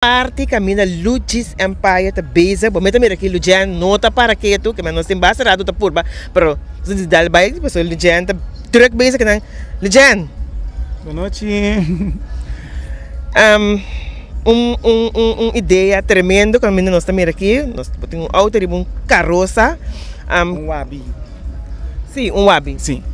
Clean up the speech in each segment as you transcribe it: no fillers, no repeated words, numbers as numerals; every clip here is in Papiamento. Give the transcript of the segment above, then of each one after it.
Parti kaminda Luchi's Empire ta bezig. Bo mester mira ki Lujen no ta para ketu, ke men nos tin basta rato ta purba, pero nos di dal bai pasobra Lujen ta druk bezig kinan. Lujen! Bonochi! Un un un un idea tremendo kaminda nos ta mira aki, nos bo tin un auto riba un karosa. Un wabi. Si, un wabi. Si.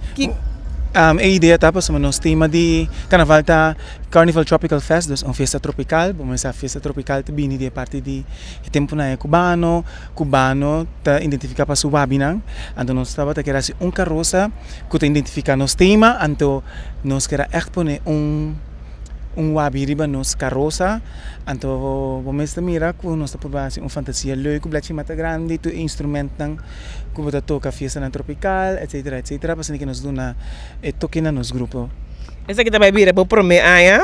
E idea ta pasobra nos tema di karnaval ta Carnival Tropical Fest, dus un fiesta tropical, bo mester sa fiesta tropical ta bini di e parti di e temponan e cubano, cubano ta identifica pa su wabinan, anto nos tabata kere haci un carosa cu ta identifica nos tema, anto nos kere echt pone un un wabi riba nos carosa, anto bo mester mira cu nos ta purba haci un fantasia leuk cu blachi mata grandi, tur e instrumentnan cu bo ta toca fiestanan tropical, etcetera etcetera, pasobra nos duna e toke na nos grupo. Esaki ta bai bira bo promé aña.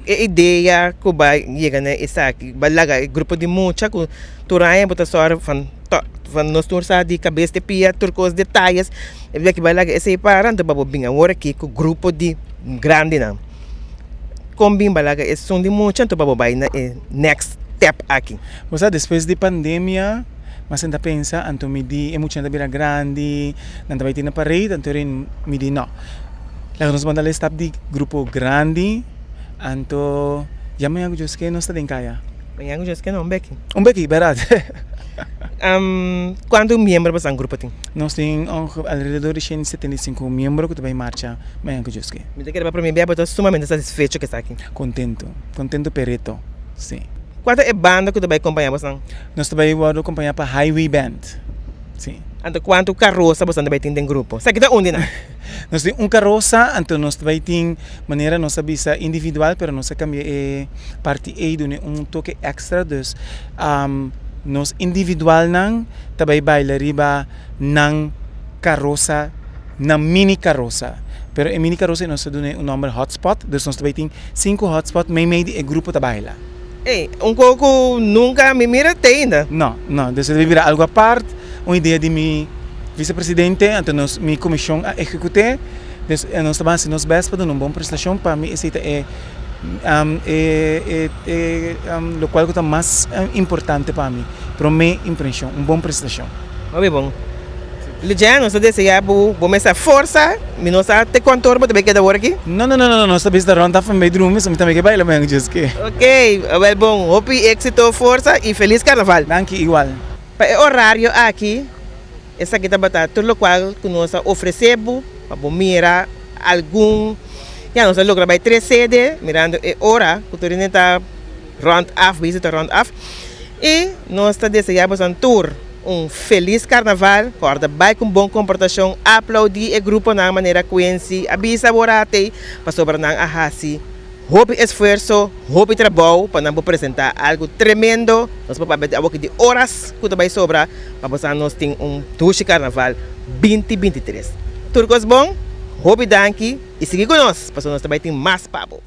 E idea ku bai yega na esaki, bai laga e grupo di mucha ku tur aña bo ta sòru van to van nos tur sa di kabes te pia tur kos detayes e bia ki bai laga esei para anto pa bo bin awor aki ku grupo di grandinan. Kon bin bai laga esun di mucha anto pa bo bai na e next step aki? Bo sa despues di pandemia mi a sinta pensa anto mi di e muchanan ta bira grandi nan ta bai tin na pared anto mi di no. Laga nos manda al e stap di grupo grandi, anto ya mañan ku Dios ke nos ta den kaya. Mañan ku Dios ke no, un beki. Un beki, bèrdat. Kuantu miembro boso grupo tin? Nos tin alrededor di 175 miembro ku ta bai marcha mañan ku Dios ke. Mi ta kere pa promé bia bo ta sumamente satisfecho ku esaki. Kontento, kontento pereto, si. Kua ta e banda ku ta bai kompañá boso? Nos ta bai wòrdu kompañá pa Highway Band, si. Anto kuantu karosa boso ta bai tin den grupo? Esaki ta un di nan. Nos tin un karosa, anto nos ta bai tin manera nos a bisa individual, pero nos a kambia e parti ei duna un toke extra, dus nos individualnan ta bai baila riba nan karosa, nan mini karosa. Pero e mini karosa ei nos ta duna un nomber hotspot, dus nos ta bai tin sinku hotspot meimei di e grupo ta baila. Ey, un ko ku nunka mi mira te ainda. No, no, dus e ta bai bira algu apart. Un idea di mi vicepresidente, anto nos mi comision a ejecute, dus nos ta hasi nos best pa duna un bon prestacion, pa mi esey ta e e e locual cu ta mas importante pa mi, prome impresion, un bon prestacion. Hopi bon. Luciano, nos ta desea bo bo mester forsa, mi no sa te cuanto ora bo ta bay keda awor aki. No, no, no, no, nos ta bisa rond af mi drumi, so mi tambe ke baila mañana djis ke. Ok, awel bon, hopi exito, forsa y feliz carnaval. Danki igual. Pa e orario aki, esaki tabata tur lokual ku nos a ofresé bo pa bo mira algun. Ya, nos a logra bai tres sede mirando e ora ku tur hende ta rònt af, bezig ta rònt af. I nos ta deseá boso tur un felis karnaval. Kòrda bai ku un bon komportashon, aplaudí e gruponan manera Quincy a bisa awor atei, pasobra nan a hasi Hopi esfuerso, hopi trabou pa nan por presenta algo tremendo. Nos por papia di awoki di oras cu ta bay sobra pa bo sa nos tin un dushi carnaval 2023. Tur cos bon, hopi danki y sigui cu nos pasobra nos ta bay tin mas pa bo.